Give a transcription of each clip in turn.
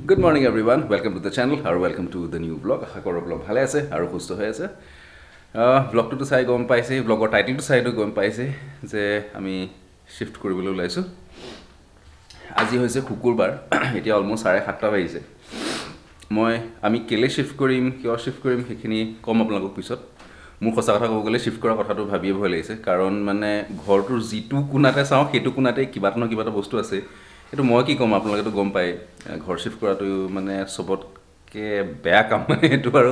Good morning everyone, welcome to the channel আৰু welcome to the new vlog. আশা কৰোঁ আপোনালোক ভালে আছে আৰু সুস্থ হৈ আছে। ভ্লগটোতো চাই গম পাইছেই, ভ্লগৰ টাইটেলটো চাইতো গম পাইছেই যে আমি শ্বিফ্ট কৰিবলৈ ওলাইছোঁ। আজি হৈছে শুকুৰবাৰ, এতিয়া অলম'ষ্ট 7:30 বাজিছে। আমি কেলৈ শ্বিফ্ট কৰিম, কিয় শ্বিফ্ট কৰিম সেইখিনি ক'ম আপোনালোকক পিছত। মোৰ সঁচা কথা ক'ব গ'লে শ্বিফ্ট কৰা কথাটো ভাবিয়ে ভয় লাগিছে, কাৰণ মানে ঘৰটোৰ যিটো কোণাতে চাওঁ সেইটো কোণাতে কিবা এটা নহয় কিবা এটা বস্তু আছে। এইটো মই কি ক'ম, আপোনালোকেতো গম পায়, ঘৰ শ্বিফ্ট কৰাটো মানে চবতকৈ বেয়া কাম, মানে এইটো আৰু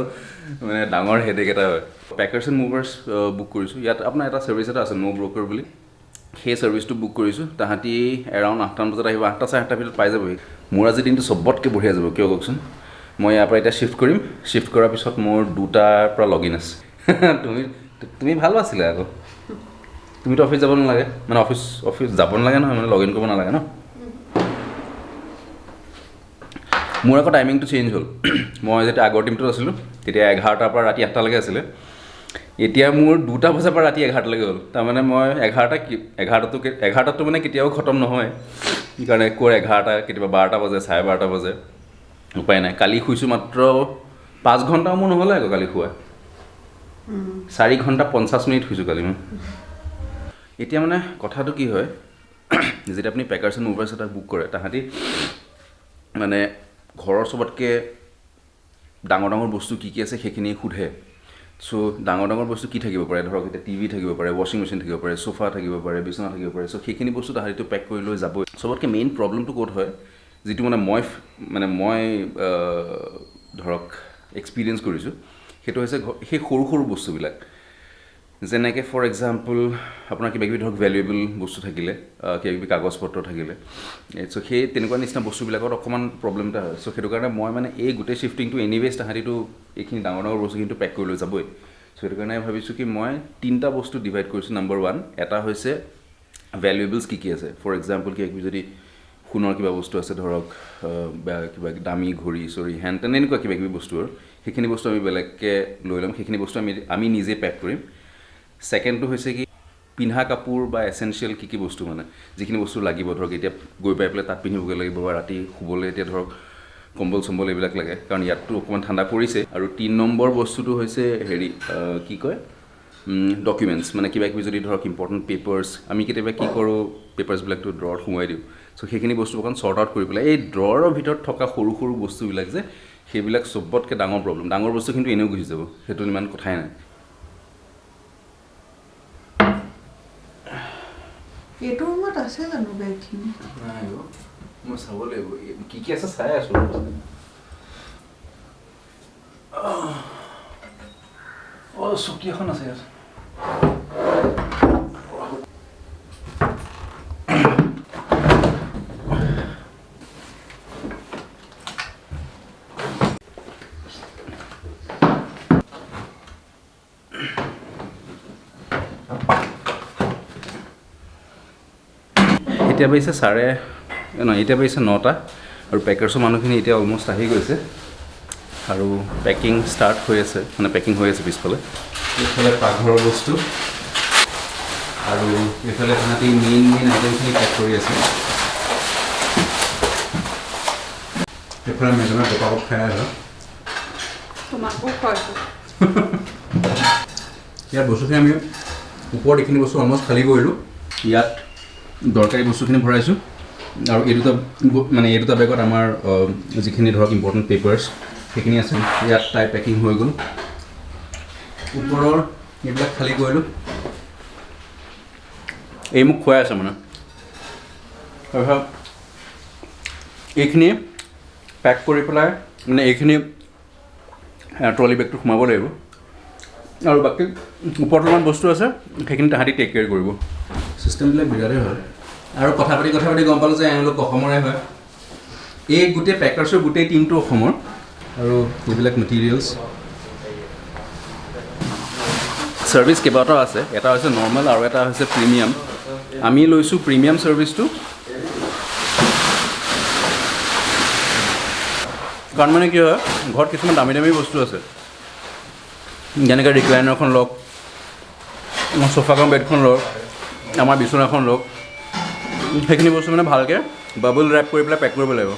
মানে ডাঙৰ হেডেক এটা হয়। পেকাৰ্ছ এণ্ড মুভাৰ্ছ বুক কৰিছোঁ। ইয়াত আপোনাৰ এটা ছাৰ্ভিচ এটা আছে, ন' ব্ৰ'কাৰ বুলি, সেই ছাৰ্ভিচটো বুক কৰিছোঁ। তাহাঁতি এৰাউণ্ড 8টামান বজাত আহিব, 8টা 8:30ৰ ভিতৰত পাই যাবহি। মোৰ আজি দিনটো চবতকৈ বঢ়িয়া যাব, কিয় কওকচোন? মই ইয়াৰ পৰা এতিয়া শ্বিফ্ট কৰিম, শ্বিফ্ট কৰাৰ পিছত মোৰ 2টাৰ পৰা লগ ইন আছে। তুমি তুমি ভাল আছিলে আকৌ, তুমিতো অফিচ যাব নালাগে, মানে অফিচ অফিচ যাব নালাগে নহয়, মানে লগ ইন কৰিব নালাগে ন। মোৰ আকৌ টাইমিংটো চেঞ্জ হ'ল। মই যেতিয়া আগৰ টিমটোত আছিলোঁ তেতিয়া 11টাৰ পৰা ৰাতি 8টালৈকে আছিলে, এতিয়া মোৰ 2টা বজাৰ পৰা ৰাতি 11টালৈকে হ'ল। তাৰমানে মই 11টা কি 11টাতো 11টাতো মানে কেতিয়াও খতম নহয়, সেইকাৰণে ক'ৰ 11টা, কেতিয়াবা 12টা বাজে, 12:30 বাজে, উপায় নাই। কালি শুইছোঁ মাত্ৰ 5 ঘণ্টাও মোৰ নহ'লে আকৌ কালি শুৱা, 4 ঘণ্টা 50 মিনিট শুইছোঁ কালি মই। এতিয়া মানে কথাটো কি হয়, যেতিয়া আপুনি পেকাৰ্ছ এণ্ড মুভাৰ্ছ এটা বুক কৰে, তাহাঁতি মানে ঘৰৰ চবতকৈ ডাঙৰ ডাঙৰ বস্তু কি কি আছে সেইখিনি সোধে। চ' ডাঙৰ ডাঙৰ বস্তু কি থাকিব পাৰে, ধৰক এতিয়া টিভি থাকিব পাৰে, ৱাশ্বিং মেচিন থাকিব পাৰে, চোফা থাকিব পাৰে, বিচনা থাকিব পাৰে। চ' সেইখিনি বস্তু তাহাঁতিতো পেক কৰি লৈ যাবই। চবতকৈ মেইন প্ৰব্লেমটো ক'ত হয়, যিটো মানে মই ধৰক এক্সপিৰিয়েঞ্চ কৰিছোঁ, সেইটো হৈছে সেই সৰু সৰু বস্তুবিলাক। যেনেকৈ ফৰ এক্সাম্পল আপোনাৰ কিবা কিবি ধৰক ভেলুৱেবল বস্তু থাকিলে, কিবা কিবি কাগজ পত্ৰ থাকিলে, চ' সেই তেনেকুৱা নিচিনা বস্তুবিলাকত অকণমান প্ৰব্লেম এটা হয়। চ' সেইটো কাৰণে মই মানে এই গোটেই শ্বিফটিংটো এনিৱেজ তাহাঁতিতো এইখিনি ডাঙৰ ডাঙৰ বস্তুখিনিতো পেক কৰি লৈ যাবই। চ' সেইটো কাৰণে ভাবিছোঁ কি মই তিনিটা বস্তু ডিভাইড কৰিছোঁ। নাম্বাৰ ওৱান এটা হৈছে ভেলুৱেবলছ কি কি আছে, ফৰ এক্সাম্পল কিবা কিবি যদি সোণৰ কিবা বস্তু আছে, ধৰক বা কিবা দামী ঘড়ী চৰি হেন তেন এনেকুৱা কিবা কিবি বস্তু, আৰু সেইখিনি বস্তু আমি বেলেগকৈ লৈ ল'ম, সেইখিনি বস্তু আমি নিজে পেক কৰিম। ছেকেণ্ডটো হৈছে কি পিন্ধা কাপোৰ বা এচেঞ্চিয়েল কি কি বস্তু, মানে যিখিনি বস্তু লাগিব, ধৰক এতিয়া গৈ পাই পেলাই তাত পিন্ধিবগৈ লাগিব বা ৰাতি শুবলৈ এতিয়া ধৰক কম্বল চম্বল এইবিলাক লাগে, কাৰণ ইয়াততো অকণমান ঠাণ্ডা পৰিছে। আৰু 3 নম্বৰ বস্তুটো হৈছে হেৰি, কি কয়, ডকুমেণ্টছ, মানে কিবা কিবি যদি ধৰক ইম্পৰ্টেণ্ট পেপাৰ্ছ, আমি কেতিয়াবা কি কৰোঁ, পেপাৰ্ছবিলাকতো ড্ৰৰত সোমোৱাই দিওঁ। চ' সেইখিনি বস্তু অকণ ছৰ্ট আউট কৰি পেলাই এই ড্ৰৰৰ ভিতৰত থকা সৰু সৰু বস্তুবিলাক যে, সেইবিলাক চবতকৈ ডাঙৰ প্ৰব্লেম। ডাঙৰ বস্তুখিনিতো এনেও গুচি যাব, সেইটো ইমান কথাই নাই। এইটো ৰুমত আছে জানো বেগখিনি? নাই অ', মই চাব লাগিব কি কি আছে, চাই আছোঁ। অঁ, চকী এখন আছে ইয়াত। এতিয়া বাজিছে চাৰে নহয়, এতিয়া বাজিছে 9টা আৰু পেকাৰ্ছৰ মানুহখিনি এতিয়া অলম'ষ্ট আহি গৈছে আৰু পেকিং ষ্টাৰ্ট হৈ আছে, মানে পেকিং হৈ আছে পিছফালে। এইফালে পাকঘৰৰ বস্তু আৰু এইফালে তাহাঁতি মেইন মেইন আইটেমখিনি পেক কৰি আছে। এইফালে মেডামে কপাকত খাই আছে। তোমাকো খুৱাইছোঁ। ইয়াত বস্তুখিনি আমি ওপৰত এইখিনি বস্তু অলম'ষ্ট খালী কৰিলোঁ, ইয়াত দৰকাৰী বস্তুখিনি ভৰাইছোঁ আৰু এই দুটা মানে এই দুটা বেগত আমাৰ যিখিনি ধৰক ইম্পৰ্টেণ্ট পেপাৰ্ছ সেইখিনি আছে। ইয়াত তাই পেকিং হৈ গ'ল, ওপৰৰ এইবিলাক খালী কৰিলোঁ। এই মোক খুৱাই আছে মানে, তাৰপিছত এইখিনি পেক কৰি পেলাই মানে এইখিনি ট্ৰলি বেগটো সোমাব লাগিব আৰু বাকী ওপৰত অলপমান বস্তু আছে, সেইখিনি তাহাঁতি টেক কেয়াৰ কৰিব। চিষ্টেমবিলাক বিৰাটেই ভাল। আৰু কথা পাতি কথা পাতি গম পালোঁ যে এওঁলোক অসমৰে হয়, এই গোটেই পেকাৰ্ছৰ গোটেই টীমটো অসমৰ। আৰু এইবিলাক মেটেৰিয়েলছ ছাৰ্ভিচ কেইবাটাও আছে, এটা হৈছে নৰ্মেল আৰু এটা হৈছে প্ৰিমিয়াম। আমি লৈছোঁ প্ৰিমিয়াম ছাৰ্ভিচটো, কাৰণ মানে কি হয়, ঘৰত কিছুমান দামী দামী বস্তু আছে, যেনেকৈ ৰিক্লাইনাৰখন লওক, চোফা কাম বেডখন লওক, আমাৰ বিচনাখন লওক, সেইখিনি বস্তু মানে ভালকৈ বাবল ৰেপ কৰি পেলাই পেক কৰিব লাগিব।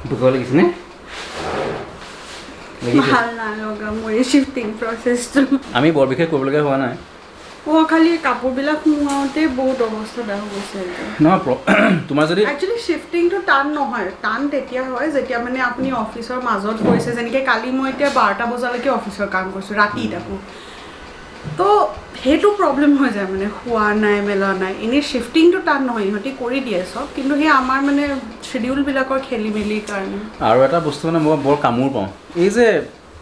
ভোক লাগিছেনে? লাগিছে। ভাল নালগা মোৰ এই শ্বিফটিং প্ৰচেছটো। আমি বৰ বিশেষ কৰিবলগীয়া হোৱা নাই। অঁ, খালি কাপোৰবিলাক সোমোৱাওঁতে বহুত অৱস্থা বেয়া হৈ গৈছে একদম। নহয়, তোমাৰ যদি একচুৱেলি শ্বিফটিংটো টান নহয়, টান তেতিয়া হয় যেতিয়া মানে আপুনি অফিচৰ মাজত কৰিছে। যেনেকৈ কালি মই এতিয়া 12টা বজালৈকে অফিচৰ কাম কৰিছোঁ, ৰাতি তাকো। তো সেইটো প্ৰব্লেম হৈ যায়, মানে শোৱা নাই মেলা নাই। এনেই শ্বিফটিংটো টান নহয়, ইহঁতি কৰি দিয়ে চব, কিন্তু সেই আমাৰ মানে শ্বেডিউলবিলাকৰ খেলি মেলিৰ কাৰণে। আৰু এটা বস্তু মানে মই বৰ কামোৰ পাওঁ, এই যে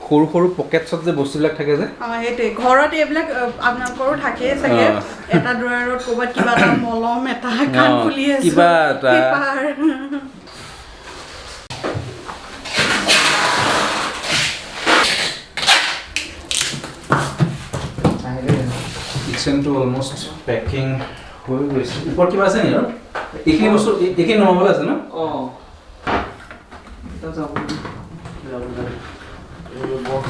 সৰু সৰু পকেটছত যে বস্তুবিলাক থাকে যে। অঁ, সেইটোৱে। ঘৰত এইবিলাক আপোনালোকৰো থাকেই চাগে, এটা ড্ৰয়াৰত ক'ৰবাত কিবা এটা মলম এটা, কাণ খুলি আছো, কিবা এটা। পেপাৰ। কিটচেনটো অলমষ্ট পেকিং হৈ গৈছে। ওপৰত কিবা আছে নেকি আৰু? এইখিনি বস্তু এইখিনি নমাবলৈ আছে ন? অঁ, যাব যাব। বক্স।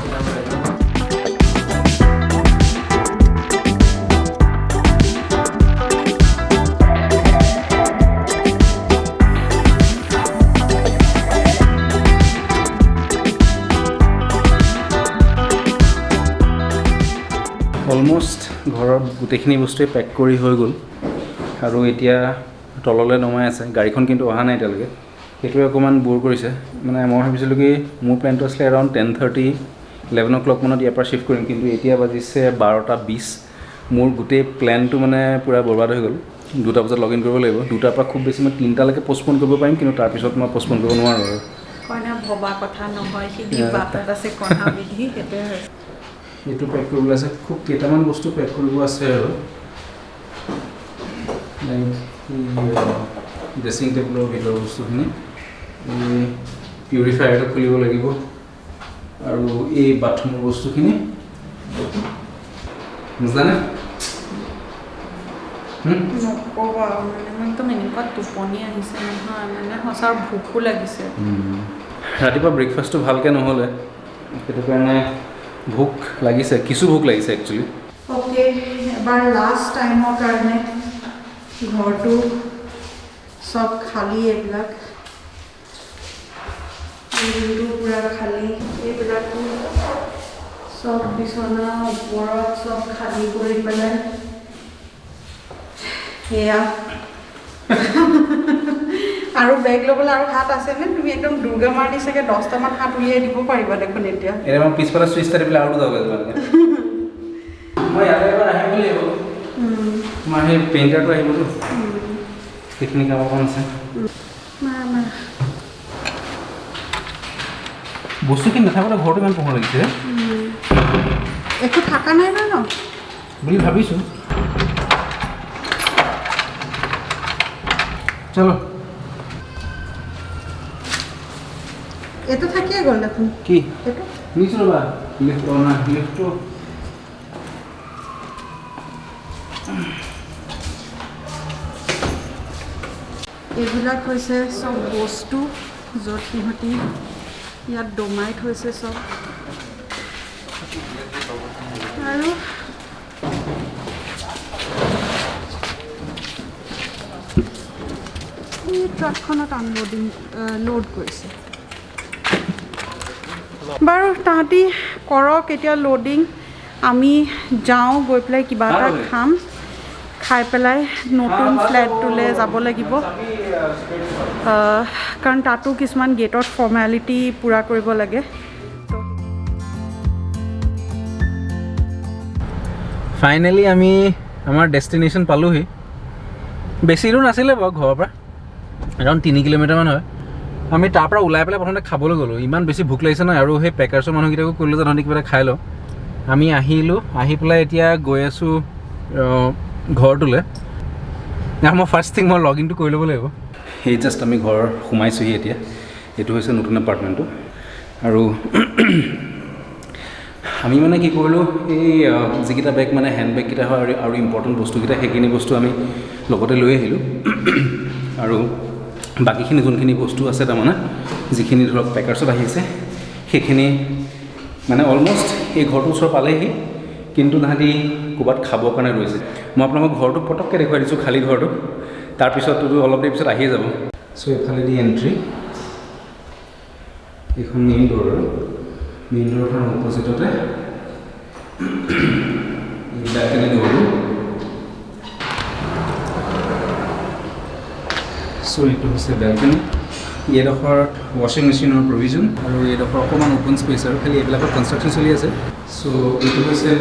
অলমষ্ট ঘৰৰ গোটেইখিনি বস্তুৱে পেক কৰি হৈ গ'ল আৰু এতিয়া তললৈ নমাই আছে। গাড়ীখন কিন্তু অহা নাই এতিয়ালৈকে, সেইটোৱে অকণমান ব'ৰ কৰিছে। মানে মই ভাবিছিলোঁ কি মোৰ প্লেনটো আছিলে এৰাউণ্ড 10:30, 11 অ' ক্লক মানত ইয়াৰ পৰা শ্বিফ্ট কৰিম, কিন্তু এতিয়া বাজিছে 12টা 20। মোৰ গোটেই প্লেনটো মানে পূৰা বৰবাদ হৈ গ'ল। 2টা বজাত লগ ইন কৰিব লাগিব। 2টাৰ পৰা খুব বেছি মই 3টালৈকে পষ্টপন কৰিব পাৰিম, কিন্তু তাৰপিছত মই পষ্টপন কৰিব নোৱাৰোঁ আৰু। কইনা ভবা কথা নহয়, সিদ্ধি বাটত আছে কণা বিধি, সেইটোৱে হৈছে। এইটো পেক কৰিবলৈ আছে, খুব কেইটামান বস্তু পেক কৰিব আছে আৰু লাইক ড্ৰেছিং টেবুলৰ ভিতৰৰ বস্তুখিনি, এই পিউৰিফায়াৰটো খুলিব লাগিব আৰু এই বাথৰুমৰ বস্তুখিনি, বুজিলানে? নক'বা আৰু, মানে মোৰ একদম এনেকুৱা টোপনি আহিছে নহয়, মানে সঁচা ভোকো লাগিছে। ৰাতিপুৱা ব্ৰেকফাষ্টটো ভালকৈ নহ'লে, সেইটো কাৰণে ভোক লাগিছে, কিছু ভোক লাগিছে একচুৱেলি। অ'কে, এবাৰ লাষ্ট টাইমৰ কাৰণে ঘৰটো চব খালী, এইবিলাক ৰুমটো পূৰা খালী, এইবিলাকো চব বিচনা ওপৰত চব খালী কৰি পেলাই সেয়া। আৰু বেগ ল'বলৈ আৰু হাত আছেনে? তুমি একদম দুৰ্গা মাৰ নিচিনাকৈ 10টামান হাত উলিয়াই দিব পাৰিবা দেখোন এতিয়া। এতিয়া মই পিছফালে চুইচ এটা দি পেলাই আৰু যাব লাগিব। মই ইয়ালৈ এবাৰ আহিব লাগিব, তোমাৰ সেই পেইণ্টাৰটো আহিবতো, সেইখিনি কাম অকণ আছে। মাৰা মাৰা। বস্তুখিনি নাথাকোঁতে ঘৰটো ইমান পোহৰ লাগিছে। একো থকা নাই নহয় ন? বুলি ভাবিছোঁ। চলো। এইটো থাকিয়ে গ'ল দেখোন। কি? এইটো। নিছোঁ ৰ'বা, লিফ্ট নাই, লিফ্টটো। এইবিলাক হৈছে চব বস্তু য'ত সিহঁতি ইয়াত দমাই থৈছে চব। আৰু এই ট্ৰাকখনত আনলোডিং, লোড কৰিছে। বাৰু তাহাঁতি কৰক এতিয়া লোডিং, আমি যাওঁ গৈ পেলাই কিবা এটা খাম, খাই পেলাই নতুন ফ্লেটটোলৈ যাব লাগিব, কাৰণ তাতো কিছুমান গেটত ফৰ্মেলিটি পূৰা কৰিব লাগে। ফাইনেলি আমি আমাৰ ডেষ্টিনেশ্যন পালোহি। বেছি দূৰ নাছিলে বাৰু ঘৰৰ পৰা, এৰাউণ্ড 3 কিলোমিটাৰমান হয়। আমি তাৰ পৰা ওলাই পেলাই প্ৰথমতে খাবলৈ গ'লোঁ, ইমান বেছি ভোক লাগিছে নহয়। আৰু সেই পেকাৰ্ছৰ মানুহকেইটাকো ক'লোঁ যে তহঁতি কিবা এটা খাই লওঁ। আমি আহিলোঁ, আহি পেলাই এতিয়া গৈ আছোঁ ঘৰটোলৈ। মই ফাৰ্ষ্ট থিং মই লগ ইনটো কৰি ল'ব লাগিব। সেই জাষ্ট আমি ঘৰ সোমাইছোঁহি এতিয়া। এইটো হৈছে নতুন এপাৰ্টমেণ্টটো। আৰু আমি মানে কি কৰিলোঁ, এই যিকেইটা বেগ মানে হেণ্ড বেগকেইটা হয় আৰু ইম্পৰ্টেণ্ট বস্তুকেইটা, সেইখিনি বস্তু আমি লগতে লৈ আহিলোঁ। আৰু বাকীখিনি যোনখিনি বস্তু আছে, তাৰমানে যিখিনি ধৰক পেকাৰ্ছত আহিছে, সেইখিনি মানে অলমষ্ট এই ঘৰটোৰ ওচৰ পালেহি, কিন্তু তাহাঁতি ক'ৰবাত খাবৰ কাৰণে ৰৈছে। মই আপোনালোকক ঘৰটো পটককৈ দেখুৱাই দিছোঁ, খালী ঘৰটো। তাৰপিছততো অলপ দেৰি পিছত আহিয়ে যাব। চ' এইফালেদি এণ্ট্ৰি, এইখন মেইন ড'ৰ আৰু মেইন ড'ৰখনৰ অপজিটতে এই বেলকনি ড'ৰটো। চ' এইটো হৈছে বেলকনি। এইডোখৰত ৱাশ্বিং মেচিনৰ প্ৰভিজন আৰু এইডোখৰ অকণমান অ'পেন স্পেচ আৰু খালি এইবিলাকত কনষ্ট্ৰাকশ্যন চলি আছে। চ' এইটো হৈছে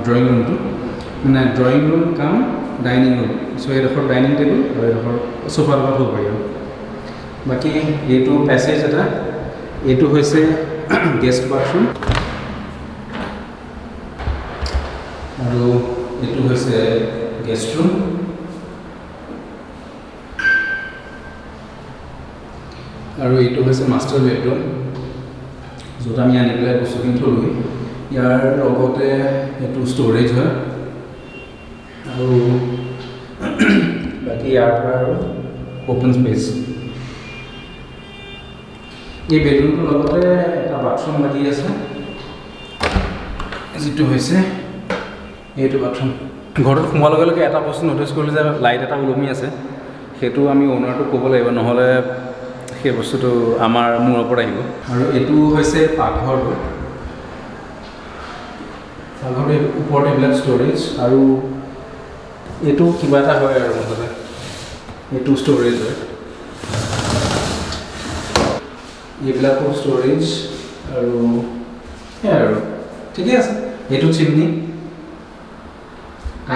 ড্ৰয়িং ৰুমটো, মানে drawing room cum dining room. So এইডোখৰ ডাইনিং টেবুল আৰু এইডোখৰ চোফা টোফা থ'ব পাৰি আৰু। বাকী এইটো পেছেজ এটা, এইটো হৈছে গেষ্ট বাথৰুম আৰু এইটো হৈছে গেষ্ট ৰুম। আৰু এইটো হৈছে মাষ্টাৰ বেডৰুম, য'ত আমি আনি পেলাই বস্তুখিনি থ'লোহি। ইয়াৰ লগতে এইটো ষ্ট'ৰেজ হয় আৰু বাকী ইয়াৰ পৰা আৰু অ'পেন স্পেচ। এই বেডৰুমটোৰ লগতে এটা বাথৰুম লাগি আছে, যিটো হৈছে এইটো বাথৰুম। ঘৰটোত সোমোৱাৰ লগে লগে এটা বস্তু ন'টিছ কৰিলোঁ যে লাইট এটা ওলমি আছে, সেইটো আমি অ'নাৰটোক ক'ব লাগিব, নহ'লে সেই বস্তুটো আমাৰ মূৰৰ ওপৰত আহিব। আৰু এইটো হৈছে পাকঘৰটো। পাকঘৰটোৰ ওপৰত এইবিলাক ষ্ট'ৰেজ আৰু এইটো কিবা এটা হয় আৰু মুঠতে এইটো ষ্ট'ৰেজ হয়, এইবিলাকো ষ্ট'ৰেজ আৰু সেয়াই আৰু ঠিকেই আছে। এইটো চিমনি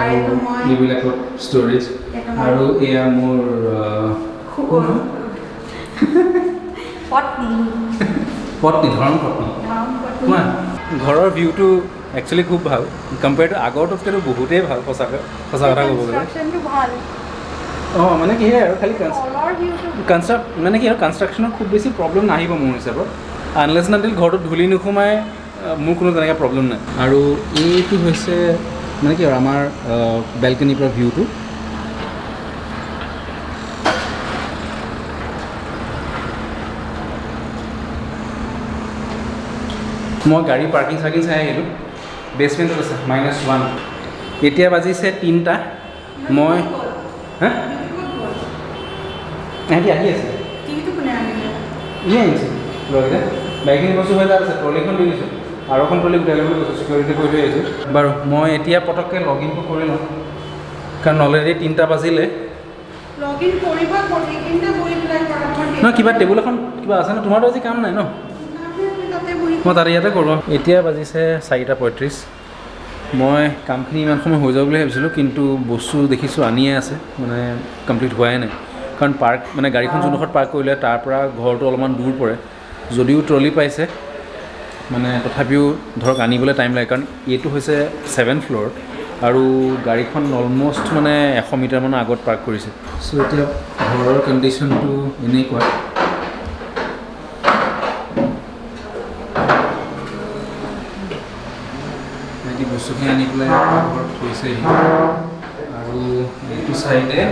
আৰু আৰু এইটো মই এইবিলাকত ষ্ট'ৰেজ। এইটো মই আৰু এয়া মোৰ কোন হয়? পত্নী। পত্নী, ধৰম পত্নী। ধৰম পত্নী। কোৱা। ঘৰৰ ভিউটো একচুৱেলি খুব ভাল কম্পেয়াৰ টু আগৰটোতকৈতো বহুতেই ভাল, সঁচাকৈ সঁচা কথা ক'ব গ'লে। কনষ্ট্ৰাকশ্যনটো ভাল। অঁ, মানে কি আৰু খালি তলৰ ভিউটো কনষ্ট্ৰাক্ট মানে কি আৰু কনষ্ট্ৰাকশ্যনৰ খুব বেছি প্ৰব্লেম নাহিব মোৰ হিচাপত, আনলেছ নাটিল ঘৰটোত ধূলি নোসোমাই, মোৰ কোনো তেনেকৈ প্ৰব্লেম নাই। আৰু এইটো হৈছে মানে কি আৰু আমাৰ বেলকনিৰ পৰা ভিউটো। মই গাড়ী পাৰ্কিং চাৰ্কিং চাই আহিলোঁ, বেচমেণ্টত আছে -1। এতিয়া বাজিছে 3টা। মই হা এহেঁতি আহি আছে। টিভিটো কোনে আনিলে? ইয়ে আনিছে ল'ৰাকেইটা। বাইকখিনি বস্তু হৈ তাত আছে, ট্ৰলিখন দি দিছোঁ আৰু এখন ট্ৰলি গোটাই ল'বলৈ কৈছোঁ, চিকিউৰিটি কৰি থৈ আহিছোঁ। বাৰু মই এতিয়া পটককৈ লগ ইনটো কৰি লওঁ, কাৰণ অলৰেডি 3টা বাজিলে। লগ ইন কৰিবা ক'ত? সেইখিনিতে বহি পেলাই কৰা। নহয়, কিবা টেবুল এখন কিবা আছে ন? তোমাৰতো আজি কাম নাই ন? তাতে বহি মই তাতে ইয়াতে কৰোঁ। এতিয়া বাজিছে 4:35। মই কামখিনি ইমান সময় হৈ যাব বুলি ভাবিছিলোঁ, কিন্তু বস্তু দেখিছোঁ আনিয়ে আছে, মানে কমপ্লিট হোৱাই নাই। কাৰণ পাৰ্ক মানে গাড়ীখন যোনডোখৰত পাৰ্ক কৰিলে তাৰ পৰা ঘৰটো অলপমান দূৰ পৰে, যদিও ট্ৰলি পাইছে মানে তথাপিও ধৰক আনিবলৈ টাইম লাগে, কাৰণ এইটো হৈছে 7 ফ্ল'ৰত আৰু গাড়ীখন অলমষ্ট মানে 100 মিটাৰমানৰ আগত পাৰ্ক কৰিছে। চ' এতিয়া ঘৰৰ কণ্ডিশ্যনটো এনেকুৱা। বাকী বস্তুখিনি আনি পেলাই ঘৰত থৈছেহি। আৰু এইটো চাইডে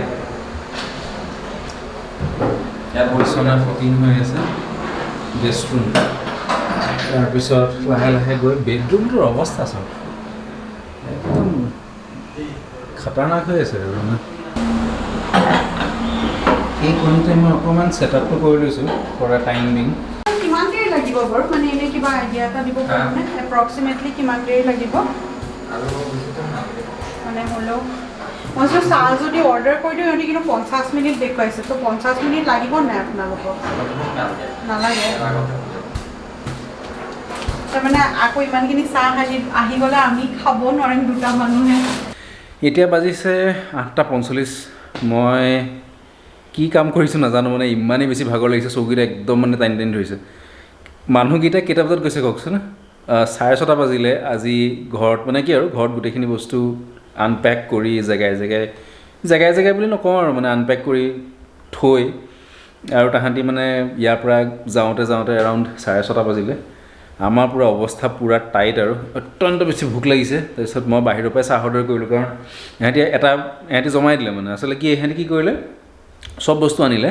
ইয়াত বিচনা ফিটিং হৈ আছে, গেষ্ট ৰুম। তাৰপিছত লাহে লাহে গৈ বেডৰুমটোৰ অৱস্থা চাওক, একদম খাতাৰনাক হৈ আছে আৰু মানে। এই কোনতে মই অকণমান ছেটআপটো কৰি লৈছোঁ ফৰ এ টাইম বিং। কিমান দেৰি লাগিব বাৰু? মানে এনেই কিবা আইডিয়া এটা দিব পাৰিবনে? এপ্ৰক্সিমেটলি কিমান দেৰি লাগিব? মানে হ'লেও মই ভাবিছোঁ চাহ যদি অৰ্ডাৰ কৰি দিওঁ, সিহঁতি কিন্তু 50 মিনিট দেখুৱাইছে, ত' 50 মিনিট লাগিব নাই আপোনালোকক? নালাগে। তাৰমানে আকৌ ইমানখিনি চাহ আহি গ'লে আমি খাব নোৱাৰিম দুটা মানুহে। এতিয়া বাজিছে 8:45। মই কি কাম কৰিছোঁ নাজানো, মানে ইমানেই বেছি ভাগৰ লাগিছে, চকুকেইটা একদম মানে টানি টানি ধৰিছে। মানুহকেইটা কেইটা বজাত গৈছে কওকচোন? 6:30 বাজিলে আজি ঘৰত, মানে কি আৰু ঘৰত গোটেইখিনি বস্তু আনপেক কৰি জেগাই জেগাই, জেগাই জেগাই বুলি নকওঁ আৰু, মানে আনপেক কৰি থৈ আৰু তাহাঁতি মানে ইয়াৰ পৰা যাওঁতে যাওঁতে এৰাউণ্ড 6:30 বাজিলে। আমাৰ পূৰা অৱস্থা পূৰা টাইট আৰু অত্যন্ত বেছি ভোক লাগিছে। তাৰপিছত মই বাহিৰৰ পৰাই চাহ অৰ্ডাৰ কৰিলোঁ, কাৰণ ইহঁতি জমাই দিলে। মানে আচলতে কি, ইহঁতি কি কৰিলে, চব বস্তু আনিলে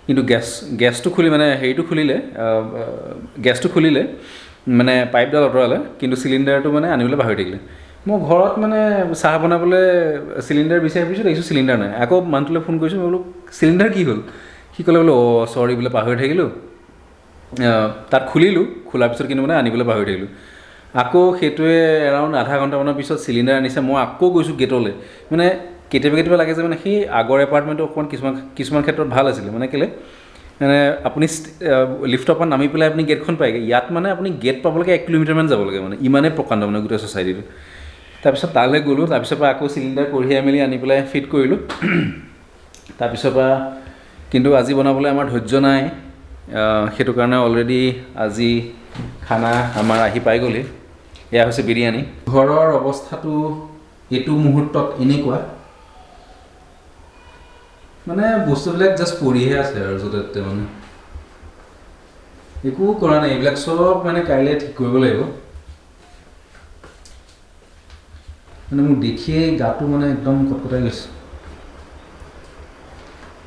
কিন্তু গেছটো খুলি মানে হেৰিটো খুলিলে, গেছটো খুলিলে মানে পাইপডাল আঁতৰালে, কিন্তু চিলিণ্ডাৰটো মানে আনিবলৈ পাহৰি থাকিলে। মই ঘৰত মানে চাহ বনাবলৈ চিলিণ্ডাৰ বিচাৰি ফুৰিছোঁ, দেখিছোঁ চিলিণ্ডাৰ নাই। আকৌ মানুহটোলৈ ফোন কৰিছোঁ, মই বোলো চিলিণ্ডাৰ কি হ'ল? সি ক'লে বোলে অ' চৰি বোলে পাহৰি থাকিলোঁ, তাত খুলিলোঁ, খোলাৰ পিছত কিন্তু মানে আনিবলৈ পাহৰি থাকিলোঁ। আকৌ সেইটোৱে এৰাউণ্ড আধা ঘণ্টামানৰ পিছত চিলিণ্ডাৰ আনিছে। মই আকৌ গৈছোঁ গেটলৈ। মানে কেতিয়াবা কেতিয়াবা লাগে যে মানে সেই আগৰ এপাৰ্টমেণ্টটো অকণমান কিছুমান কিছুমান ক্ষেত্ৰত ভাল আছিলে, মানে কেলৈ মানে আপুনি লিফ্টৰ পৰা নামি পেলাই আপুনি গেটখন পায়গৈ। ইয়াত মানে আপুনি গেট পাবলৈকে 1 কিলোমিটাৰমান যাব লাগে, মানে ইমানেই প্ৰকাণ্ড মানে গোটেই ছ'চাইটিটো। তাৰপিছত তালৈ গ'লোঁ, তাৰপিছৰ পৰা আকৌ চিলিণ্ডাৰ কঢ়িয়াই মেলি আনি পেলাই ফিট কৰিলোঁ। তাৰপিছৰ পৰা কিন্তু আজি বনাবলৈ আমাৰ ধৈৰ্য নাই, সেইটো কাৰণে অলৰেডি আজি খানা আমাৰ আহি পাই গ'লহি। এয়া হৈছে বিৰিয়ানী। ঘৰৰ অৱস্থাটো এইটো মুহূৰ্তত এনেকুৱা, মানে বস্তুবিলাক জাষ্ট পৰিহে আছে আৰু য'তে ত'তে, মানে একো কৰা নাই। এইবিলাক চব মানে কাইলৈ ঠিক কৰিব লাগিব। মানে মোৰ দেখিয়েই গাটো মানে একদম কটকটাই গৈছে।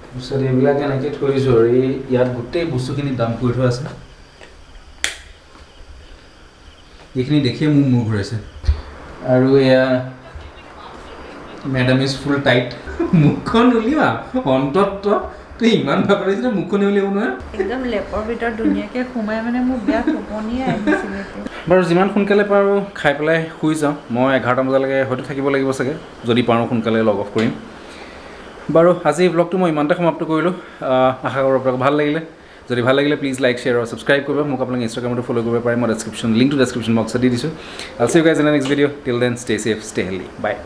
তাৰপিছত এইবিলাক এনেকৈ থৈ দিছোঁ আৰু এই ইয়াত গোটেই বস্তুখিনি ডাম্প কৰি থোৱা আছে। এইখিনি দেখিয়ে মোৰ মূৰ ঘূৰাইছে। আৰু এয়া মেডাম is full tight. মুখখন উলিওৱা অন্তত, তই ইমান ভাগৰ লাগিছে, মুখখন উলিয়াব নোৱাৰা। একদম লেপৰ ভিতৰত ধুনীয়াকৈ সোমাই মানে মোৰ বেয়া টোপনিয়ে আহিছিলে এতিয়া। বাৰু, যিমান সোনকালে পাৰোঁ খাই পেলাই শুই যাওঁ। মই 11টা বজালৈকে হয়তো থাকিব লাগিব চাগে, যদি পাৰোঁ সোনকালে লগ অফ কৰিম। বাৰু, আজি এই ব্লগটো মই ইমানতে সমাপ্ত কৰিলোঁ। আশা কৰোঁ আপোনালোকক ভাল লাগিলে। যদি ভাল লাগিলে প্লিজ লাইক, শ্বেয়াৰ আৰু ছাবস্ক্ৰাইব কৰিব। মোক আপোনালোকে ইনষ্টাগ্ৰামতো ফ'ল' কৰিব পাৰে। মই লিংকটো ডেছক্ৰিপশ্যন বক্সত দি দিছোঁ। I'll see you guys in next video. Till then, stay safe, stay healthy, bye.